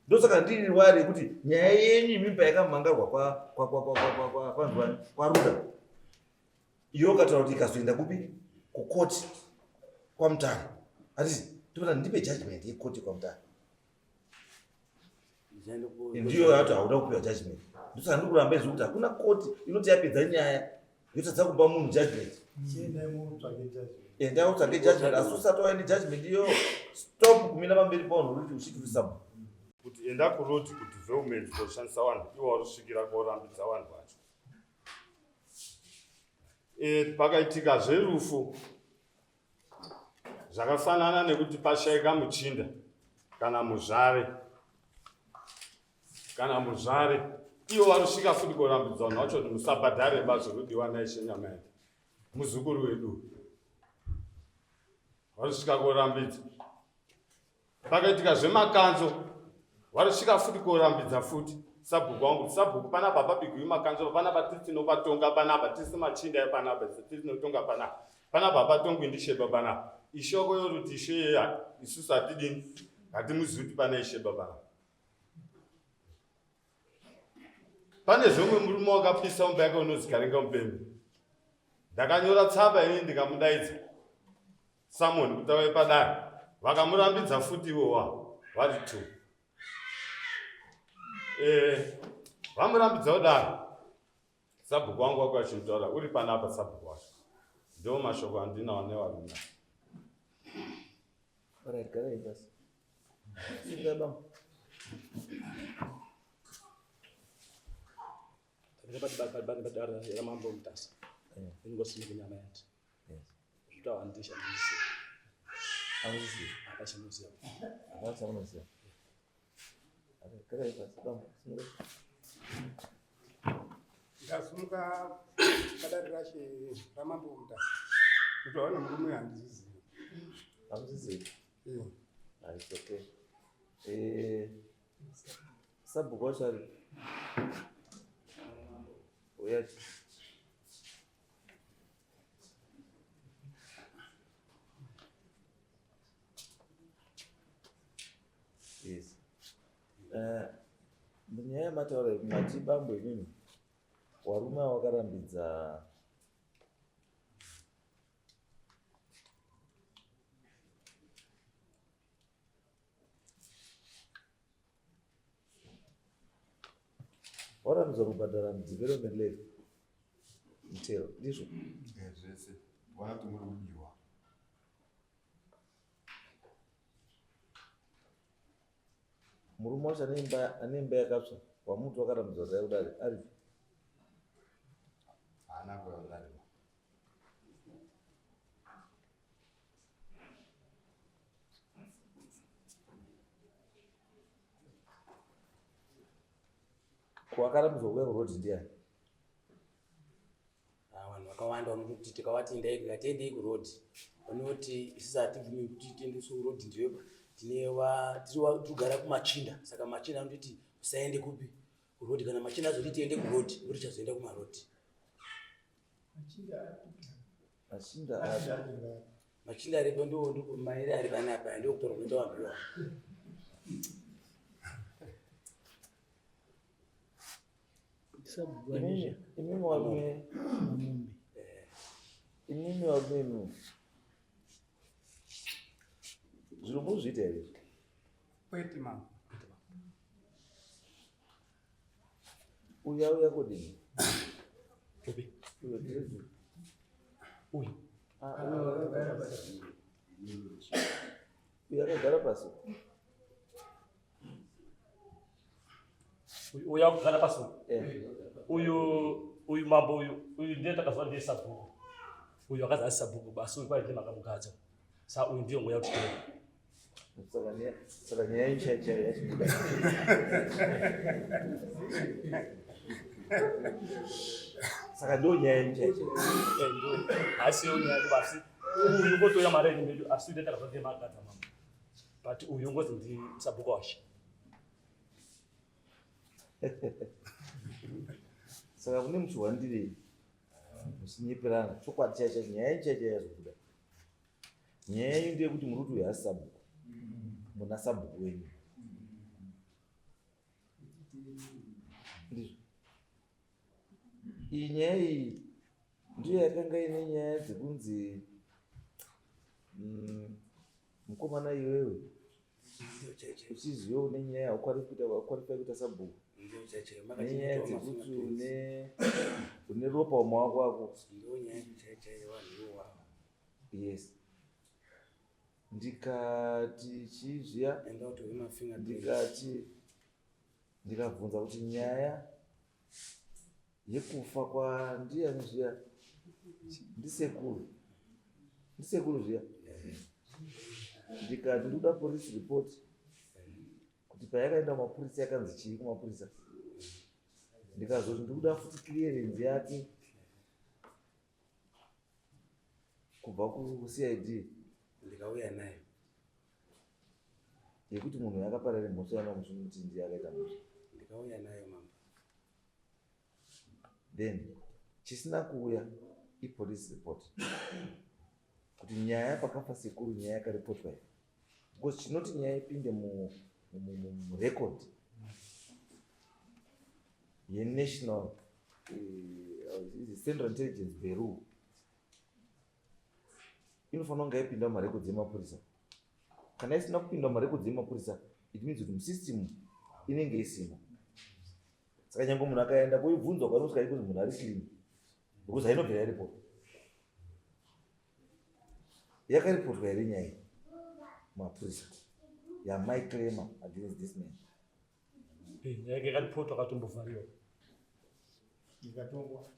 Ndosaka ndiri wari yekuti nyaya yenyu imimi payakamhangarwa kwanzwani kwaRuda, iwe ukataura kuti ikazoenda kupi kukoti kwaMutare, hatisi topota ndipe judgment yekoti kwaMutare. Ndiyo yacho hauda kupiwa judgment. Ndosaka ndiri kuramba izvi kuti hakuna koti inoti yapedza nyaya yotadza kupa munhu judgment. Enda utsvage judgment, asi usati waende judgment iyoyo, stop kumira pamberi pavanhu uri uchiti uri sabhuku. Kuti enda kuroad kudevelopment koshandisa vanhu iwo warusvikira korambidza vanhu vacho. E, pakaitika zverufu zvakafanana nekuti pashaika muchinda kana muzvare kana muzvare ivo vanosvika futi korambidza vanhu vacho kuti musabhadhare ba zvekudiwa naishe nyamaita muzukuru wedu vanosvika korambidza Pakaitika zvemakanzo vanosvika futi korambidza futi sabhuku wangu kuti sabhuku panapa pabigwi makanzo panapa tiri tinopatonga panapa tisi machinda epanapa tiri tinotonga panapa panapa hapatongwi ndisheba panapa ishoko yoruti ishe isusu hatidini hatimuzivi kuti pane isheba panapa pane zvomwe murume wakapisa mumba yake unozi karinga mupembe ndakanyora tsamba ini ndikamudaidza Summon kuti auye padare vakamurambidza futi ivowa vari two eh, vamurambidza kudaro sabhuku wangu wako achimutaura uri panapa sabhuku wacho ndiwo mashoko andinawo nevarume. Alright, garai pasi. Simukai bambo. Ramambo Mutasa. Ingosi nekunyama yati. Ndasumuka padare rashe ramambo Mutasa kuti waona murume handizizivi. Hamuzizivi? Eh. Ah, it's okay. Eh, sabhuku wacho ari uya. Yes. Eh, munyaya yamataura mati bambo imimi warume wakarambidza Warambidzwa kubhadhara development levy mutero ndizvo? Eh, zvese vanoti muri kudiwa. Murume wacho ane imba ane imba yakatsva wamuti wakarambidzwa zai kudare aripi? Haana kuuya kudare. Wakarambidzwa kuuya kuroad ndiani? Ah, vanhu vakawanda vanoti tikavati endai ngatiendei kuroad vanoti isusu hatibvumi kuti tiendeswe kuroad ndiwe tinogara kumachinda saka machinda anotiti usaende kupi kuroad kana machinda azoti tiende kuroad ndo tichazoenda kumaroad. Machinda api? Machinda aripo ndo mairi ari panapa ndokutora kunoita vanhu iwawo. Imimi varume, imimi varume imimi zviro munozviita here izvi? Kwete mama. Uyu auya kodini? Upi? Uyo ndiri. Uyu. Ah, uyu akagara pasi. Uyu akugara pasi. Eh. Uyu uyu mambo uyu uyu ndiye takazwa ndiye sabhuku. Uyu akazi asi sabhuku basi uyu kwai ndiye makamugadza. Sa uyu ndiyo nguya kuti Saka nyaya yenyu chaiyo chaiyo yachibuda. Saka ndo nyaya yenyu chaiyo chaiyo. Eh, asi yo nyaya basi uyu ngotoya mari yenyu medu asi ndiye takazwa ndiye makagadza mambo. But uyu ngozi ndi sabhuku washe. Saka mune muchihwandirei muchinyeperana chokwadi chaicho nyaya yenyu chaiyo chaiyo yazobuda. Nyaya yenyu ndeyekuti muri kuti uyu haasi sabhuku, muna sabhuku wenyu. Iyi nyaya iyi ndiyo yakanga ine nyaya dzekunzi mukomana iwewe uchiziva une nyaya haukwarifai kuita sabhuku nenyaya dzekuti une ropa mumaoko ako. Yes. Ndikati chii zviya, ndikati ndikabvunza kuti nyaya yekufa kwandiyani zviya, ndisekuru, ndisekuru zviya, ndikati ndikuda police report kuti payakaenda kumapurisa yakanzi chii kumapurisa. Ndikazoti ndikuda futi clearance yake kubva kuCID. Ndikauya nayo. Yekuti munhu yakaparira mhosva yamamusunga kuti ndiye akaita mhosva. Ndikauya nayo, mambo. Then chisina kuuya ipolice report kuti nyaya pakafa sekuru nyaya yakaripotwa here, because chinoti nyaya ipinde murecord yeNational Central Intelligence Bureau inofanira kunge yaipinda mumarekodzi emapurisa. Kana isina kupinda mumarekodzi emapurisa, it means kuti musystem inenge isina. Saka nyange munhu akaenda kuibvunzwa kwanosvika ikuzi munhu ari clean, because hainobvira yaripotwa. Yakaripotwa here nyaya iyi mapurisa yamaiclaima against this man? Nyaya yake yakaripotwa, akatombovhariwa. Ikatongwa.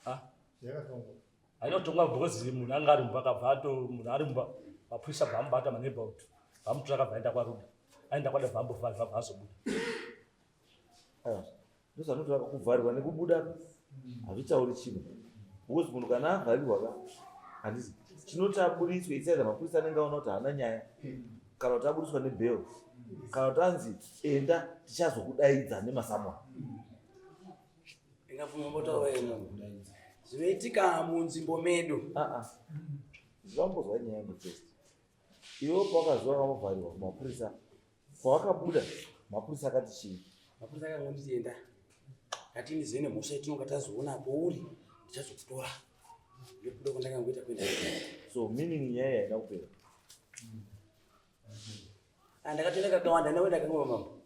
Ah? Yakatongwa. Hainotongwa because munhu anga ari mumba, akabva ato munhu ari mumba, mapurisa bva amubata, maneighborhood vamutora, akabva aenda kwaRuda, aenda kwada, bva ambovharirwa, bva azobuda. Aiwa, ndozvanotora kuvharirwa nekubuda hazvitauri chinhu, because munhu kana avharirwa ka, handisi chinoti aburitswe isaida mapurisa anenge aona kuti haana nyaya, kana kuti aburitswa nebail, kana kuti anzi enda tichazokudaidza nemasamwa. Ingabvuma mbotaura ino zvinoitika munzvimbo medu. Aa, zvambozwa nyaya yangu first. Iwe pawakaziva vamuvharirwa kumapurisa, pawakabuda mapurisa akati chii? Mapurisa akangonditi enda, ngatinizive nemhosva yetinonga tazoona pouri, tichazokutora. Ndokuda kwandakangoita kuenda. So meaning nyaya haina kupera. Ah, ndakatoenda kakawanda nawe, ndakangova mambo.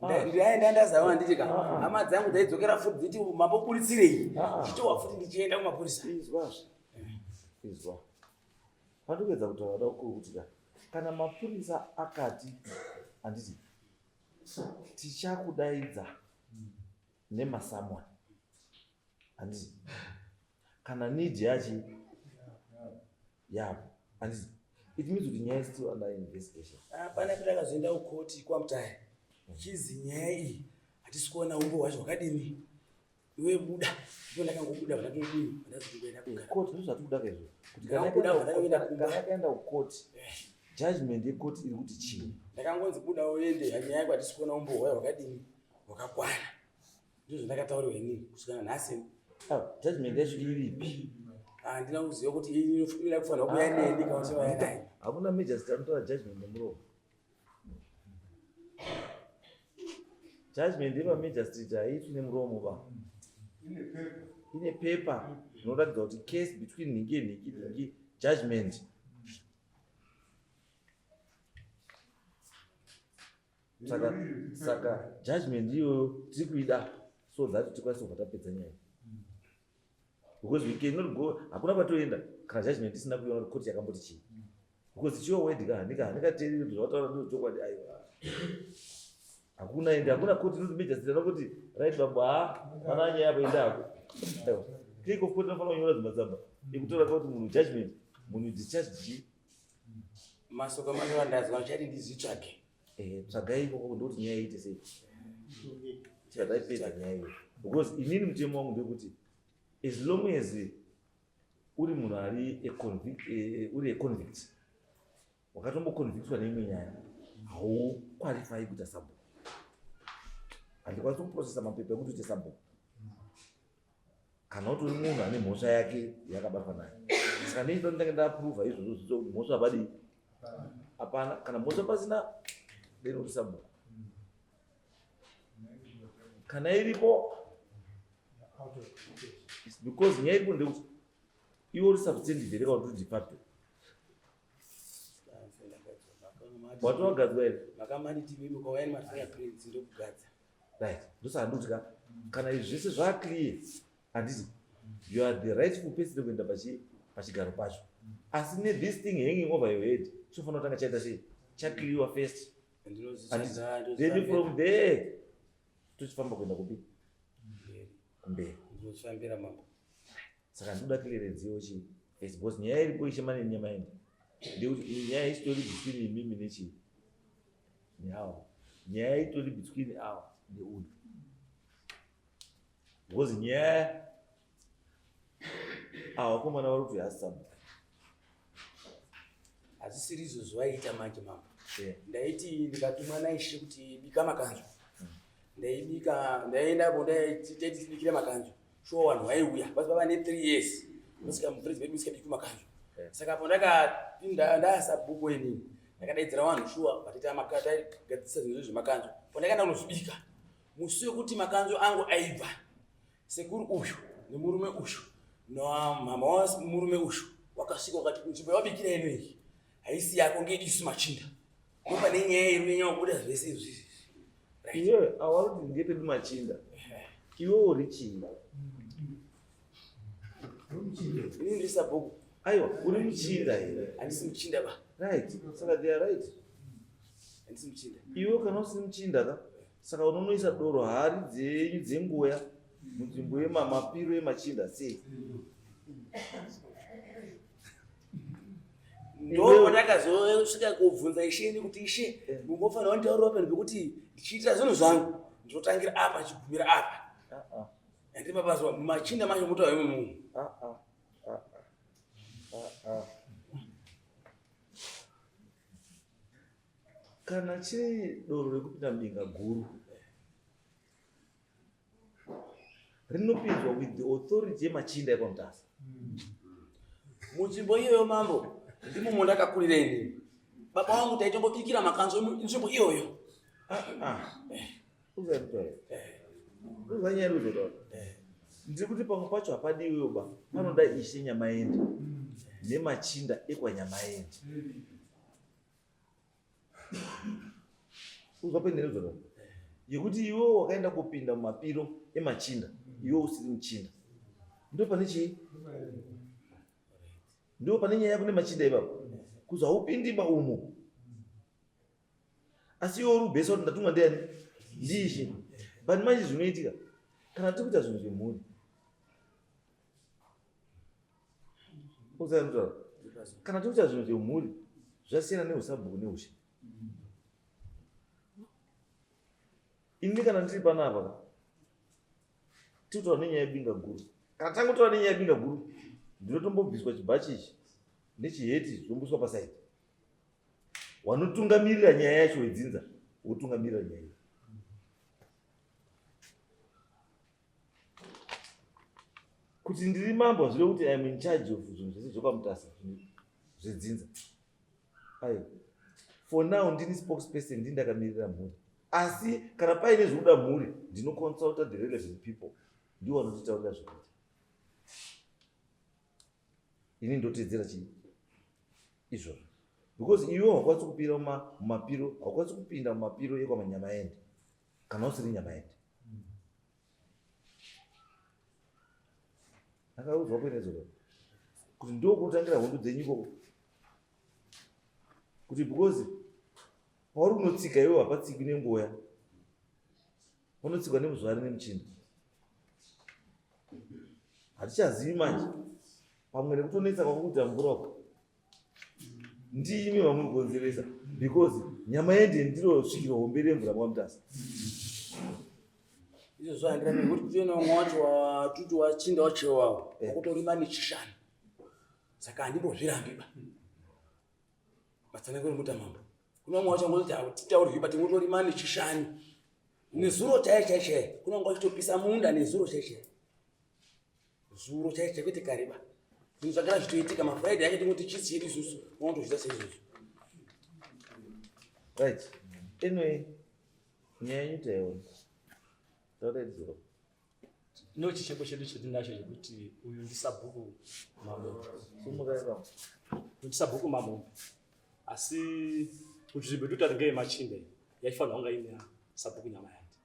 Ah. Ndaenda ndazama nditi ka hama dzangu dzaidzokera futi dziti mamboburitsirei. Ah. Chitowa futi ndichienda kumapurisa. Izwazve, izwa pandikuedza kutaura da kuti ka kana mapurisa akati, handiti, tichakudaidza nemasamwa, handiti, kana need yachi yapo, handiti, it means kuti nyaya is still under investigation. Hapana kuti akazoenda kukoti kwaMutare, chizi nyaya iyi hatisi kuona umbo hwacho hwakadini, iwe buda. Ndipo ndakangobuda, vandatodini, vandazokungoenda kugara. Court ndozvatikuda kaizvo kuti kana Ndakabuda, vandakuenda kumba. Kana yakaenda kukoti, judgment yekoti iri kuti chii? Ndakangonzi buda uende, nyaya yako hatisi kuona umbo hwayo hwakadini, hwakakwana. Ndizvo ndakataurirwa inini kusvikana nhasi. Ah, judgment yacho iripi? Handina kuziva kuti inoda kufanira kuuya neni kana kuti vaya naye. Hakuna magistrate anotora judgment nemuromo. Judgment yepamagistrate haiitwi nemuromo ba, ine pepa rinoratidza kuti case between nhingi nhingi nhingi, judgment. Saka judgment iyoyo tiri kuida so that tikwanise kubva tapedza nyaya, because we cannot go, hakuna kwatoenda kana judgment isina kuiona kuti koti yakamboti chii, because chiwo word ka handingateereri kuti zvavataura ndo chokwadi. Aiwa, hakuna ende hakuna koti inoti magistrate anokuti right bambo, ha, pana nyaya apo, enda hako. Aiwa, clerk of court anofanira kunyora dzimatsamba ekutora kuti munhu judgment, munhu discharged chii. Masoko amazova ndazwa chati ndizvitsvage. Eh, tsvagai ikoko, ndokuti nyaya iite sei, tataipedza nyaya iyo, because inini mutemo wangu ndekuti as long as uri munhu ari a convict, uri a convict, wakatomboconvictwa neimwe nyaya, hauqualify kuita sabhuku. Handikwanisi kuprocessa mapepa ekuti uite sabhuku kana utori munhu ane mhosva yake yakabatwa nayo. Saka ndeido ndinenge ndaapprova izvozvo zvizo kuti mhosva padii hapana. Kana mhosva pasina, then uri sabhuku. Kana iripo, It's because nyaya iripo ndekuti iwe uri substantive here kana kuti uri de facto. Wati wagadzwa here? Makamanditi mimi ukauya nemafingerprints ndokugadza. Right, ndosaka ndikuti ka kana izvi zvese zvaclear, handiti you are the rightful person kuenda pachigaro pacho, asi nethis thing hanging over your head chinofanira kutanga chaita sei? Chacleariwa first. Ndinozvitsvaga. Then from there tochifamba kuenda kupi? Kumberi. Ndinozvifambira, mambo. Saka ndinoda clearance yochi first, because nyaya iripo, ishe mane nyamaende, ndekuti iyi nyaya isitori between imimi nechii neawa. Nyaya itori between awa neuyu, because nyaya awa vakomana vari kuti hasabhuku. Hazvisiri izvo zvaiita manje, mambo. Ndaiti ndikatumwa naishe kuti bika makanzo, ndaibika, ndaendapo, ndaiti tibikire makanzo. Shuwa vanhu vaiuya basi. Vava ne3 years musika muvillage medu musikabikwi makanzo. Saka apo ndakapinda ndasabhuku inini, ndakadaidzira vanhu, shuwa vatita taigadzisa zvinhu zvemakanzo. Po ndakaenda kunozvibika, musi wekuti makanzo angu aibva, sekuru uyu nemurume uyu namama wamurume uyu wakasvika wakati, "Nzvimbo yawabikira ino iyi haisi yako, ngeisu machinda." Ndopane nyaya iri kunyanya kubuda zvese izvi. Right. Iwe awari kuti ngepedu machinda, iwe uri chii? Inini ndiri sabhuku. Aiwa, uri muchinda here? Handisi muchinda ba. Right, saka they are right. Handisi muchinda. Iwe kana usiri muchinda ka, saka unonoisa doro hari dzenyu dzengoya munzvimbo yemamapiro emachinda sei? Ndo ndakazosvika kubvunza isheni kuti, "Ishe, mungofanira kunditaurira pano pekuti ndichiitira zvinhu zvangu, ndinotangira apa chigumira apa." Ah, ah. Handiri mabazwa machinda macho mutaura imwe munhu. Ah, ah, ah, ah, ah. Kana chiri doro rekupinda mubinga guru, rinopinzwa with the authority yemachinda ekwamutasa. Munzvimbo iyoyo, mambo, ndimo mondakakurira inini. Baba vangu taitombobikira makanzo nzvimbo iyoyo. Uzanitaura, uzanyaya uzotaura. Ndiri kuti pamwe pacho hapadiwiwo ba, panoda ishe Nyamaende nemachinda ekwanyamaende. Uzwa penderedzo yekuti iwe wakaenda kupinda mumapiro emachinda, iwe usiri muchinda, ndo pane chii? Ndo pane nyaya yako nemachinda ipapo, kuzi haupindi ba umo, asi iwe uri kubhesa kuti ndatumwa ndiani? Ndiishe. But manje zvinoitika kana tiri kuita zvinhu zvemhuri, uzanitaura, kana tiri kuita zvinhu zvemhuri zvasiyana neusabhuku neushe. Ini kana ndiri panapa ka, tiri kutaura nenyaya yebinga guru. Kana tangotaura nenyaya yebinga guru, ndinotombobviswa chibhachi ichi nechiheti, zvombiswa pasaidi. Wanotungamirira nyaya yacho wedzinza wotungamirira nyaya iyi. Kuti ndiri mambo hazvireve kuti I am in charge of zvinhu zvese zvekwamutasa zvedzinza. Aiwa, for now ndini spokesperson, ndini ndakamirira mhuri, asi kana paine zvekuda mhuri ndinoconsulta the relevant people, ndiwo vanotitaurira zvekuita. Ini ndotedzera chii? Izvozvo, because iwe haukwanisi kupira mumapiro, haukwanisi kupinda mumapiro ekwamanyamaende kana usiri nyamaende. Akaudzwa kuenedzwa kuti ndokunotangira hondo dzenyu ikoko, kuti because pauri kunotsika iwe hapatsikwi nengoya, panotsikwa nemuzvari nemuchinda. Hatichazivi manje, pamwe nekutonetsa kwakuita mvura uko, ndimi vamuri kukonzeresa, because nyama yende ndiro svikiro hombe remvura kwamutasa. Izvo zvaenderana nekuti kutoona umwe wacho watuti wachinda wachewawo wakutorima nechishanu, saka handimbozvirambi ba. Matsananguro muta mambo, kuna umwe wacho angoti titaurwi but tingotorima nechishanu nezuro chai chai chai. Kuna umwe wachitopisa munda nezuro chai chai, zuro chai chai, kwete kariba. Zvinhu zvagara zvitoitika mafriday acho, tingoti chisi chedu isusu vanotozviita seizvozvo. Right, anyway, nyaya yenyu taiona, tauraidziro. Ino chicheko chedu chetinacho chekuti uyu ndisabhuku Mamombe. Sumukai baba. Ndisabhuku Mamombe. Asi kunzvimbo yedu tati ngeyemachinda iyi yaifanirwa kunga ine sabhuku Nyamayandi.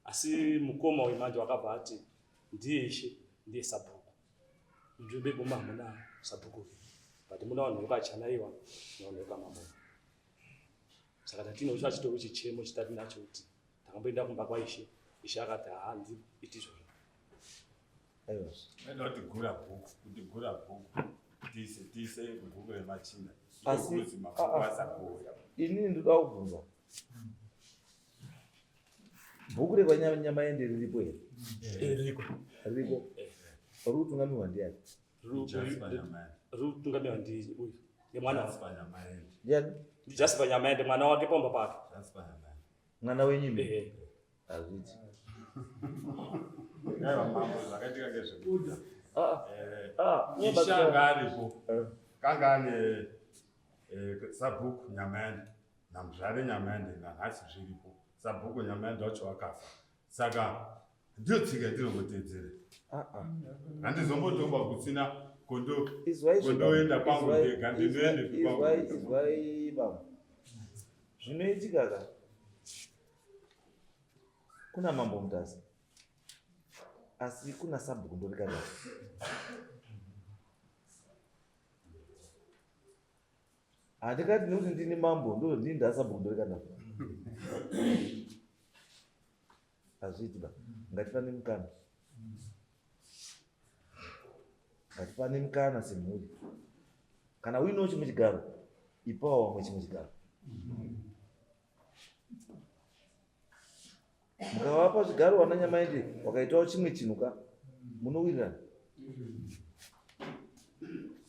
Asi mukoma uyu manje wakabva ati ndiye ishe ndiye sabhuku. Munzvimbo imomo hamuna sabhuku uyu. But muna vanhu vekwaChanaiwa nevanhu vekwaMamombe. Saka tatinocho achitori chichemo chitatinacho kuti Takamboenda kumba kwaishe, ishe akati haandiiti izvozvo. Aiwa. Aida kuti gura bhuku, kuti gura bhuku. Tiise tiise bhuku remachinda. Asi- Asi mabhuku ah, ah. asagouya. Inini ndoda kubvunza. Bhuku rekwaNyamaende riripo here? Ririko. Ririko. Riri kutungamirwa ndiani? Jasper Nyamaende. Riri kutungamirwa ndi uyu nemwana wake. Jasper Nyamaende. Ndiani? Jasper Nyamaende mwana wake pamba pake. Jasper Nyamaende. Mwana wenyu imi? Ehe. Hazviiti. Aiwa mambo zvakaitika ngezvekuti. Ah, ah. Eh, Ah, Ishe anga aripo. Eh. Kanga ane eh, sabhuku Nyamaende namuzvare Nyamaende nanhasi zviripo. Sabhuku Nyamaende wacho wakafa. Saka ndiyo tsika yatinongotedzera. Ah, ah. Handizombotongwa kusina kondo Izwai zve kondoenda baba. kwangu Izwai- ndega ndinoendepi kwangu Izwai, ndega. izwai baba. Zvinoitika ka kuna mambo Mutasa asi kuna sabhuku ndorikadai. Handikati nekuti ndini mambo ndo ndini ndasabhuku ndorikadai. Hazviiti ba. Ngatipane mukana. Ngatipane mukana semhuri. Kana uinewo chimwe chigaro, ipawo vamwe chimwe chigaro. Mukavapa zvigaro vana Nyamaende wakaitawo chimwe chinhu ka, munowirirana.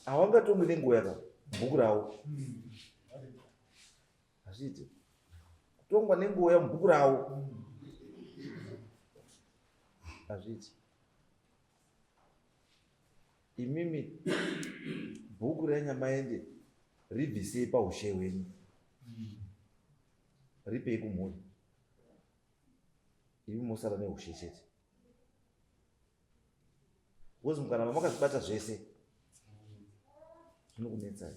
Hawangatongwi nenguva yaka bhuku ravo. Hazviiti. Kutongwa nenguva yamubhuku ravo. Hazviiti. Imimi bhuku raNyamaende ribvisei paushe hwenyu. Ripei kumhuri. Imi mosara neushe chete. Because mukaramba makazvibata zvese zvinokunetsai.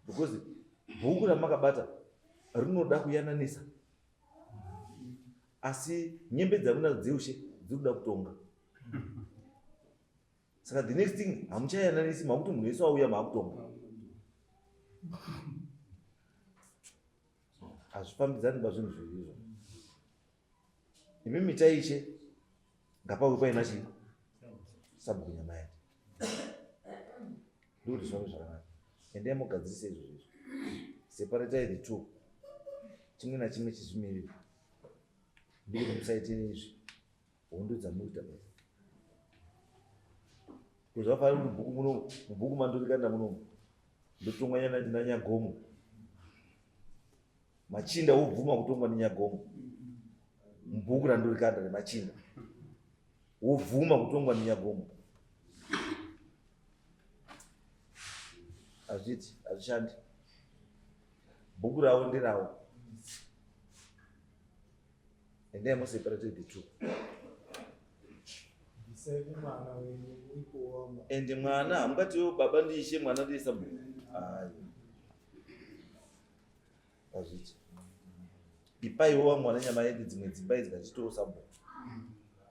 Because bhuku ramakabata rinoda kuyananisa. Asi nyembe dzamunadzo dzeushe dziri kuda kutonga. Saka the next thing hamuchayananisi makuti munhu wese wauya maakutonga. Hazvifambidzani pazvinhu zviri izvo. Imi mitai ishe ngapave paina chii sabhuku Nyamaende. Ndikuti zvifambe zvakanaka. Endai mugadzirise izvozvo izvo. Separatai the two. Chimwe nachimwe chizvimirire. Ndikuti musaite izvi. Hondo dzamuita basi. Kuzvafanira kuti bhuku muno mubhuku mandorikanda muno ndotongwa naNyagomo. Machinda wobvuma kutongwa neNyagomo. Mubhuku randorikanda remachinda. Wobvuma kutongwa neNyagomo. Hazviiti, hazvishandi. Bhuku ravo nderavo. Endai moseparate the two. Ende mwana hamungatiwo baba ndiishe mwana ndiye sabhuku. Ayo. Hazviiti. Ipaiwo vamwe vana nyama yedu dzimwe dzimba idzi ngachitowo sabhuku.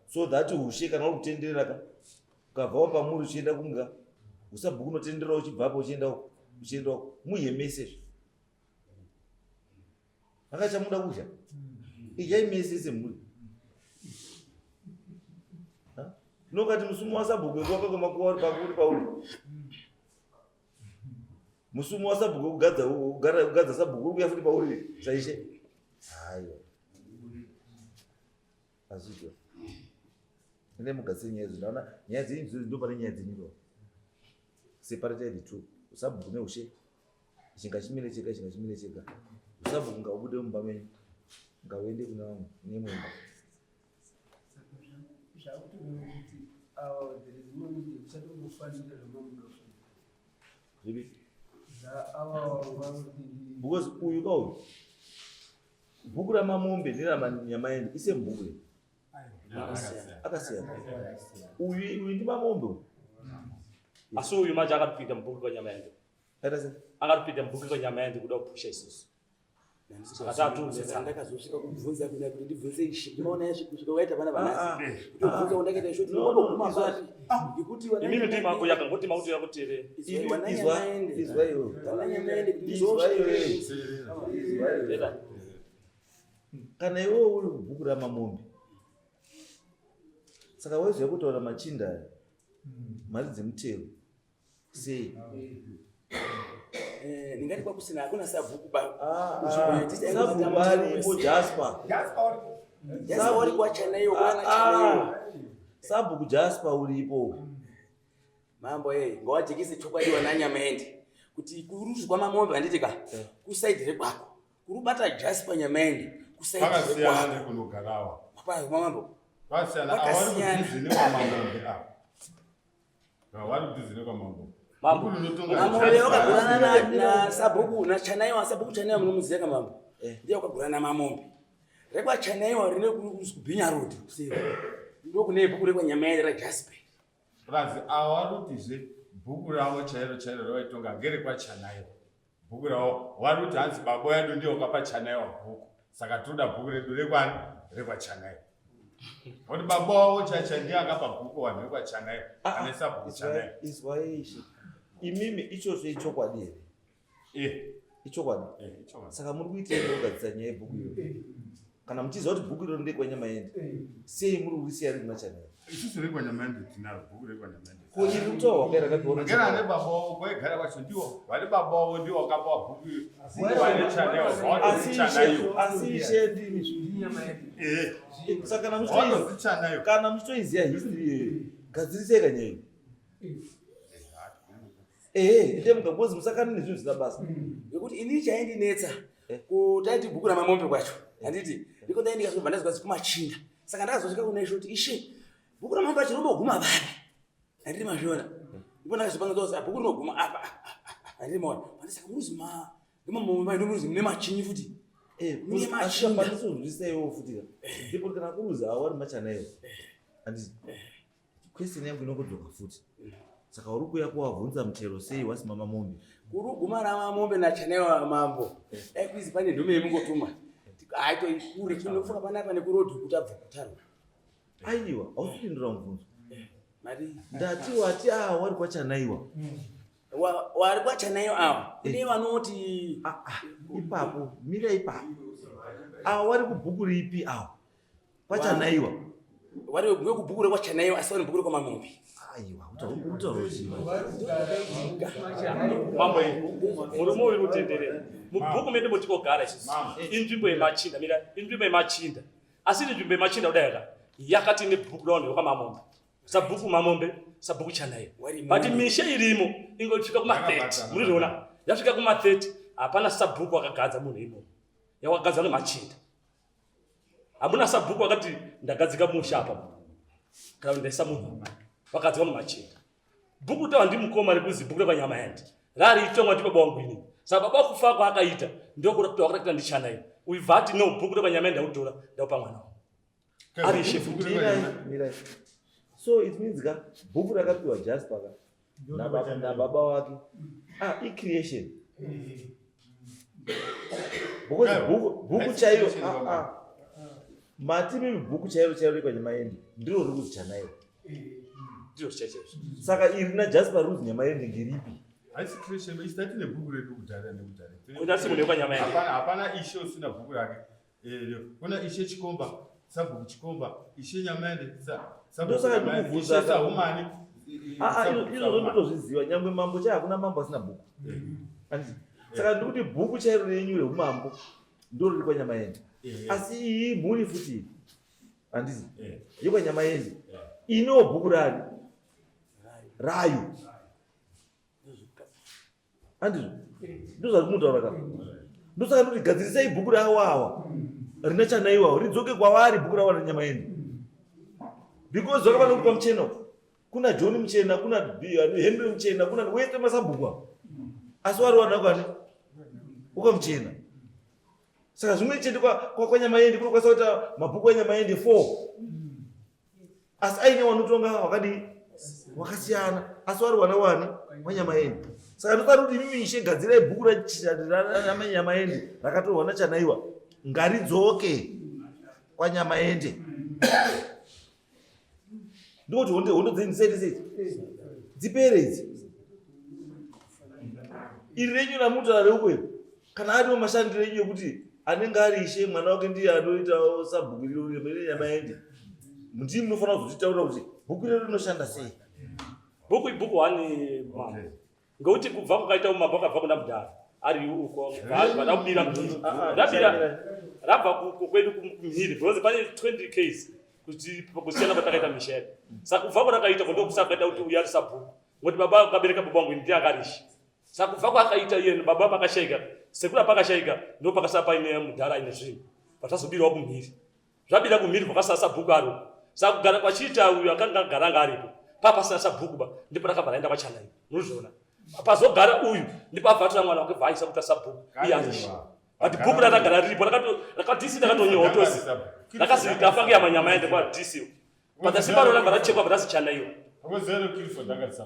So that ushe kana uri kutenderera ka ukabvawo pamuri uchienda kunga usabhuku unotenderera uchibvapo uchienda uko uchienda uko muhemese zve. Makachamuda kudya? Idyai mese semhuri. Nokati musumo wasabhuku wekuwaka kwemakuva uri pauri pauri. Musumo wasabhuku wekugadza kugadza sabhuku uri kuya futi pauri saishe. Hayo. Azviitwa. Ine mugadzire nyaya idzi ndaona nyaya dzenyu idzodzo ndo pane nyaya dzenyu ndo. Separate the two. Usabhuku neushe. Ichi ngachimire chega ichi ngachimire chega. Usabhuku ngaubude mumba menyu. Ngauende kuna vamwe nemwe imba. Zvakutoreva kuti ava there is no need yekusatombofanira zvamamuda kuita. Zvipi? Zvaava vanoti Because uyu ka uyu. Bhuku raMamombe neraManyamaende isame bhuku iri. Akasiyana. Uyu uyu ndimamombe uyu. Asi uyu manje akatipinda mubhuku kwanyama yende. Akaita sei? Akatipinda mubhuku kwanyama yende kuda kupusha isusu. Saka ndakazosvika kubvunza kuna kuti ndibvunze ishe ndimaona yasvika kusvika waita vana vanasi kutobvunza kwandakaita ishe kuti ndinoguma papi ngekuti Imimi ndimi mako yakangoti mauto yakuti here. Izwa izwa iwe. Izwa iwe. Izwa iwe. Kana iwewe uri kubhuku ramamombe saka waiziva kutaura machinda aya mari dzemutero sei? Eh, ndingati kwakusina hakuna sabhuku ba. Ah, ah, sabhuku aripo Jasper. Jasper uri kwachanaiwo kwana chanaiwo. Ah, sabhuku Jasper uripo. Mambo eh ngawajekese chokwadi wananyamaende kuti kuruzvi kwamamombe handiti ka kusaidhi rekwako kurubata Jasper Nyamaende kusaidhi Kwakasiyana rekwako nekunogarawa. Mambo Kwakasiyana. Awari Kwakasiyana. kudhuze nekwamamombe apa. Awari kudhuze nekwamamombe. Mambo. Bhuku rinotonga Mamombe Jasper. wakagurana na sabhuku na Chanaiwa sabhuku Chanaiwa munomuziva ka mambo ndiye wakagurana namamombe rekwachanaiwa rine kubhinya road kuseri ndokune bhuku rekwanyamaende raJasper. Plus awarutizve bhuku ravo chairo chairo ravaitonga ngerekwachanaiwa. Bhuku ravo waruti hanzi baba yedu ndiyo wakapa Chanaiwa bhuku. Saka toda bhuku redu rekwani rekwachanaiwa. Kuti baba wavo chacha ndiye akapa bhuku vanhu vekwachanaiwa. Ane sabhuku Chanaiwa. Izwa ishe. Imimi ichozvo ichokwadi here? Eh, Ichokwadi. eh, ichokwadi. Saka muri kuitei kugadzisa nyaya yebhuku iro? Kana muchiziva kuti bhuku iro ndekwanyamaende sei muri kurisiya riri machanaiwa? Isusu rekwanyamaende tinaro bhuku rekwanyamaende. Ko iri kutaurwa kai rakapiwa Ngera ane baba wavo kwaigara kwacho ndiwo vane baba wavo ndiwo wakapa bhuku vane Chanaiwa Asi vanozi ishe Chanaiwa. asi ishe ndimi. Eh, Saka kana vanozi Chanaiwa. kana muchitoiziva history iyoyo gadzirisai kanyaya iyi. Ehe, ende mugagozi musakane nezvinhu zvisina basa. Ngekuti ini chaindinetsa kutaiti bhuku ramamombe kwacho handiti ndiko ndai ndikazobva ndazwa kumachinda saka ndakazosvika kuna ishe kuti ishe bhuku ramamombe acho rinomboguma vapi handiti mazviona ndipo ndakazopanga kuti bhuku rinoguma apa handiti maona pandi saka muruzi ma ndimamombe ndomuruzi mune machinyi futi. Eh, Mune asi machinda. pandisozwisisa iwewo futi ka. Ndipo kana kuruzi awari machanaiwa. Handiti. Question yangu inongodzoka futi. Saka uri kuuya kuwabvunza mutero sei wasimama mombe? Kuruguma ramamombe nachanaiwa mambo dai kuizi pane nhume yemungotumwa aitoikure tinofunga panapa nekurodhi kuti abva kutaro. Aiwa, hausi kupindura mubvunzo. Mari Ndati wati ah wari kwachanaiwa. Wari kwachanaiwa awa kune vanoti Ah ah, ipapo, mira ipapo. Awa wari kubhuku ripi awa? Kwachanaiwa. Wari ngekubhuku rekwachanaiwa asi vari bhuku rekwamamombe. Aiwa, utaura uchiva. Mambo iyi murume uyu rutenderera mubhuku medu motikogara isusu inzvimbo yemachinda mira inzvimbo yemachinda asi iri nzvimbo yemachinda kudai ka yakati nebhuku ravanhu vekwamamombe sabhuku mamombe sabhuku chanaiwa Wari but mombe. misha irimo ingosvika kuma30 Yakabatana. munozviona yasvika kuma30 hapana sabhuku akagadza munhu imomo yakagadzwa nemachinda hamuna sabhuku akati ndagadzika musha apa kana kuti ndaisa munhu vakadzwa nemachinda bhuku tawa ndimukoma rekuzi bhuku rekwanyamaende rari itongwa ndi baba wangu inini saka baba kufa kwaakaita ndokuti ndichanai uyu bva no bhuku rekwanyamaende ndautora ndaupa mwana wangu Ari shefu. Mirai, mirai. So it means ka bhuku rakapiwa Jasper ka nababa wake. Ah, i-creation. Because Yeah. bhuku bhuku Haisi chaiyo creation, ah, baba. ah. Mati mimi bhuku chairo chairo rekwanyamaende ndiro riri kuzi chanaiwa. Ndizvo zvichachaizvo. Saka iri naJasper riri kuzi nyamaende ngeripi? Haisi creation, isu tatine bhuku redu kudhara nekudhara. Kuita simu nekwanyamaende. Hapana hapana ishe usina bhuku rake. Eh, kuna ishe Chikomba, sabhuku Chikomba, ishe Nyamaende, sabhuku Ndosaka Nyamaende, ndikubvunza ishe ka- Sahumani. Ah, ah, sabhuku izvozvo Sahumani. ndotozviziva nyangwe mambo chai hakuna mambo asina bhuku. Handiti? Saka ndikuti bhuku chairo renyu reumambo ndiro riri kwanyamaende. Asi iyi mhuri futi iyi. Handiti? Yekwanyamaende. Inewo bhuku rari. Rayo. Handizvo? Ndozvari kumutaura ka. Ndosaka ndikuti gadzirisai bhuku rawo awa. Rina chanaiwawo ridzoke kwavari bhuku rawo renyamaende. Because zvakafanira kuti kwamuchena uku. Kuna John Muchena, kuna Henry Muchena, kuna wese masabhuku awa. Asi wari wana kwani? Ukamuchena. Saka zvimwe chete kwanyamaende kunokwanisa kuita mabhuku anyamaende 4. Asi aine wanotonga wakadii? Wakasiyana. Asi wari wana wani? Wanyamaende. Saka ndosati kuti imimi ishe gadzirai bhuku raNyamaende rakatorwa naChanaiwa ngaridzoke kwaNyamaende. Ndikuti hondo hondo dzenyu dzisaite sei? Dzipere idzi. Iri renyu ramutaura reuko iri kana ariwo mashandiro enyu ekuti anenge ari ishe mwana wake ndiye anoitawo sabhuku iro reNyamaende. Ndii munofanira kuzotitaurira kuti bhuku irero rinoshanda sei? Bhuku ibhuku one mama. Ngekuti kubva kwakaita umambo akabva kuna mudhara ari uko vada kubira mhiri. Rabira rabva kwedu kumhiri because pane 20 ks kuti kusiyana kwatakaita misha yedu. Saka kubva kwarakaita ko ndokusakaita kuti uyu ari sabhuku. Ngokuti baba akabereka baba wangu ndiye akarisha. Saka kubva kwaakaita iye baba pakashaika sekuru pakashaika ndo pakasara paine mudhara aine zvinhu. Patazobirwa kumhiri. Zvabira kumhiri kwakasara sabhuku ari uko. Saka kugara kwachiita uyu akanga agara anga aripo. Papasina sabhuku ba ndipo rakabva raenda kwachanai. Munozviona. Pazogara uyu ndipo abva atora mwana wake bva aisa kuita sabhuku. Iye arishe. But bhuku rakagara riripo rakato rakadc rakatonyorwa tozi. Rakazi tafa ngeya manyama yaende kwa DC. But simba rona rachekwa bva razi Hakuziva Clifford akati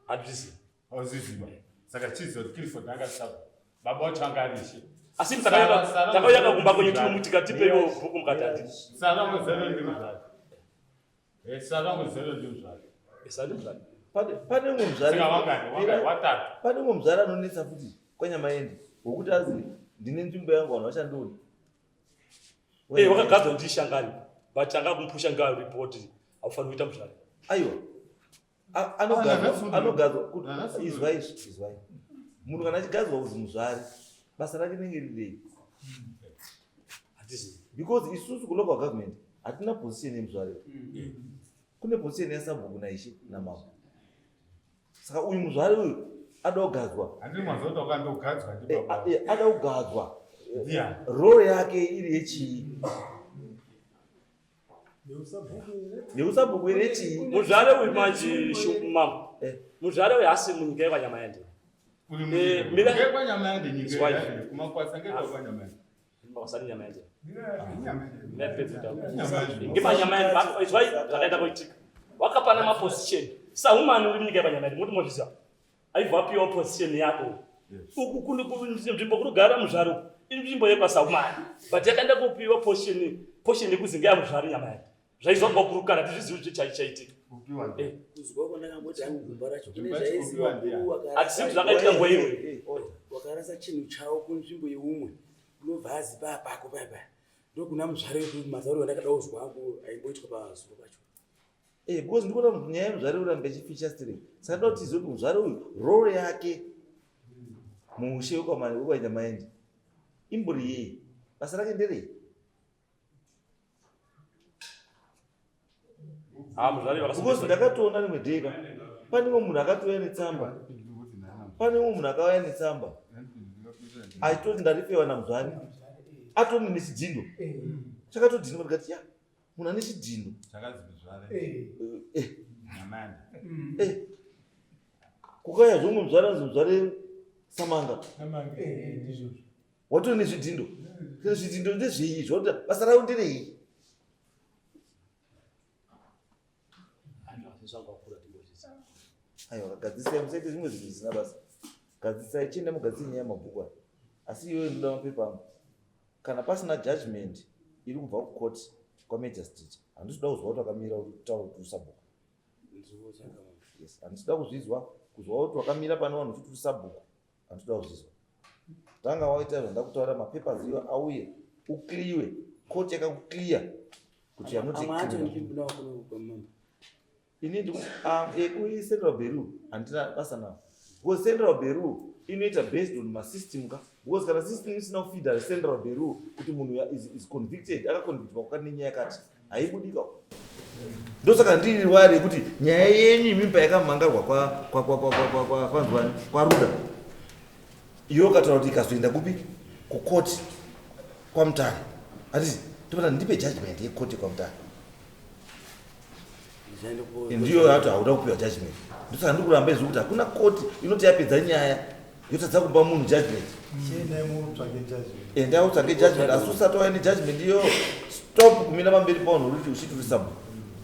Handizvizivi. Hauzviziva. Saka chiziva kuti Clifford anga saba. Baba wacho anga ari ishe. Asi takauya kumba kwenyu tiri mutika tipeiwo bhuku mukati handi. Sara muzero ndiri zvake. Eh, Sara muzero ndiri zvake. Eh, Sara ndiri zvake. Pane umwe muzvare. Saka wangani, wangani watatu. Pane umwe muzvare anonetsa futi kwaNyamaende wokuti azi ndine nzvimbo yangu vanhu vachandiona. Eh, wakagadzwa ndishangani but anga kumupusha ngayo report haufaniri kuita muzvare. Aiwa. Anogadzwa izwai izwai munhu kana achigadzwa kuzi muzvari basa rake rinenge rirei because isusu kulocal government hatina position yemuzvari kune position yasabhuku naishe namambo saka uyu muzvari uyu ada kugadzwa ada kugadzwa role yake iri yechii Yeusabhuku here chii? Muzvare uyu manje mambo. Eh. Muzvare uyu hasi munyika yekwaNyamayande. Eh, mira yekwaNyamayande nyika yekwaNyamayande. Kumakwasa ngekwaNyamayande. Makwasa Nyamayande. Ngepanyamayande izwai zvakaenda kuitika. Wakapana maposition. Sahumani uri munyika yekwaNyamayande muti mozviziva. Aibva apiwa position yako. Uku kune nzvimbo kunogara muzvare uku. Inzvimbo yekwaSaumani. But yakaenda kupiwa portion portion yekuzi ngeyamuzvare nyama yake. Zvaizwa kurukana tizvizivi kuti chaichaitika. Eh. Kuzwa kwandakamboti hangu gumba racho kune zvaiziva Hatisi kuti zvakaitika nguva iyoyo. Wakarasa chinhu chawo kunzvimbo yeumwe unobva azipa apako paya paya ndokuna muzvare matauriro andakada kuzwa hangu aimboitwa pazuva pacho. Eh, because ndikuona kuti nyaya yemuzvare urambe ichificha straight. Saka ndoda kuti tizive kuti muzvare uyu role yake muushe wekwaNyamaende imbori yei? Basa rake nderei? Ah, muzvare Because ndakatoona rimwe day ka pane umwe munhu akatouya netsamba. Pane umwe munhu akauya netsamba. Achitoti ndarifewa namuzvare. Atoni nechidhindo. Chakatodhindwa ndikati ya munhu ane chidhindo eh. Eh. Eh. Kukauya zvomwe muzvare anzi muzvare samanga watori nezvidhindo zvidhindo ndezvei izvo basa ravo nderei aiwa gadzisai musaite zvimwe zvinhu zvisina basa gadzisai chienda mugadzise nyaya yamabhuku aya asi iyoyo ndoda mapepa angu Kana pasina judgment iri kubva kucourt kwamagistrate handisi kuda kuzwa kuti wakamira kutaura kuti usabhuku. Yes, handisi kuda kuzvizwa kuzwa kuti wakamira pane vanhu uchiti usabhuku handisi kuda kuzvizwa. Tanga waita zvandakutaura mapapers iwo auye ukliwe court yakakukliya kuti yanoti Ini ndikuti um, ekuCentral Beru handina basa nawo because Central Beru inoita based on masystem ka because kana system isina kufeeda Central Beru kuti munhu is convicted akaconvictwa kwakati nenyaya yakati haibudika ndosaka ndiri wari yekuti nyaya yenyu imimi payakamhangarwa kwanzwani kwaruda iwe ukataura kuti ikazoenda kupi kukoti kwamutare hatisi topata ndipe judgment yekoti kwamutare Ndiyo yacho hauda kupiwa judgment. Ndosaka ndikuramba izvi kuti hakuna court inoti yapedza nyaya yotadza kupa munhu judgment. Enda utsvage judgment asi usati wauya nejudgment iyoyo stop kumira pamberi pavanhu uri uchiti uri sabhuku.